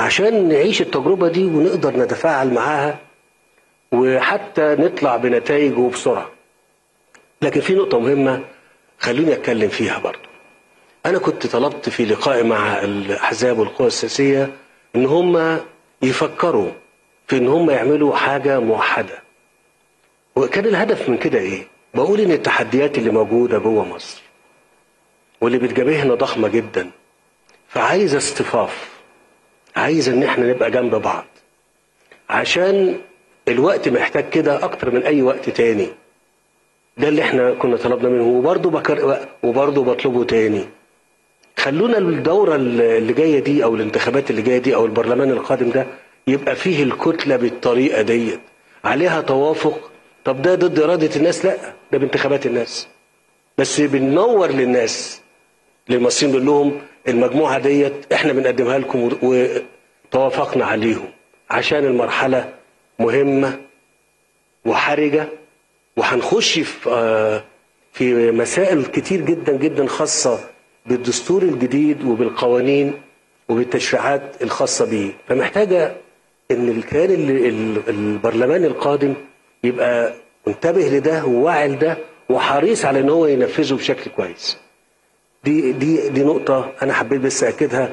عشان نعيش التجربة دي ونقدر نتفاعل معاها وحتى نطلع بنتائج وبسرعة. لكن في نقطة مهمة خلوني أتكلم فيها برضو. أنا كنت طلبت في لقائي مع الأحزاب والقوى السياسية إن هم يفكروا في إن هم يعملوا حاجة موحدة. وكان الهدف من كده إيه؟ بقول إن التحديات اللي موجودة جوه مصر واللي بتجابهنا ضخمة جدا، فعايزة اصطفاف، عايزة إن إحنا نبقى جنب بعض، عشان الوقت محتاج كده أكتر من أي وقت تاني. ده اللي إحنا كنا طلبنا منه، وبرضه بطلبه تاني. خلونا الدورة اللي جاية دي أو الانتخابات اللي جاية دي أو البرلمان القادم ده يبقى فيه الكتلة بالطريقة ديت، عليها توافق. طب ده ضد إرادة الناس؟ لا، ده بانتخابات الناس. بس بننور للناس، للمصريين، بنقول لهم المجموعة ديت احنا بنقدمها لكم وتوافقنا عليهم، عشان المرحلة مهمة وحرجة، وهنخش في مسائل كتير جدا جدا خاصة بالدستور الجديد وبالقوانين وبالتشريعات الخاصة بيه. فمحتاجة ان الكيان البرلمان القادم يبقى منتبه لده وواعي لده وحريص على ان هو ينفذه بشكل كويس. دي نقطة أنا حبيت بس أكدها.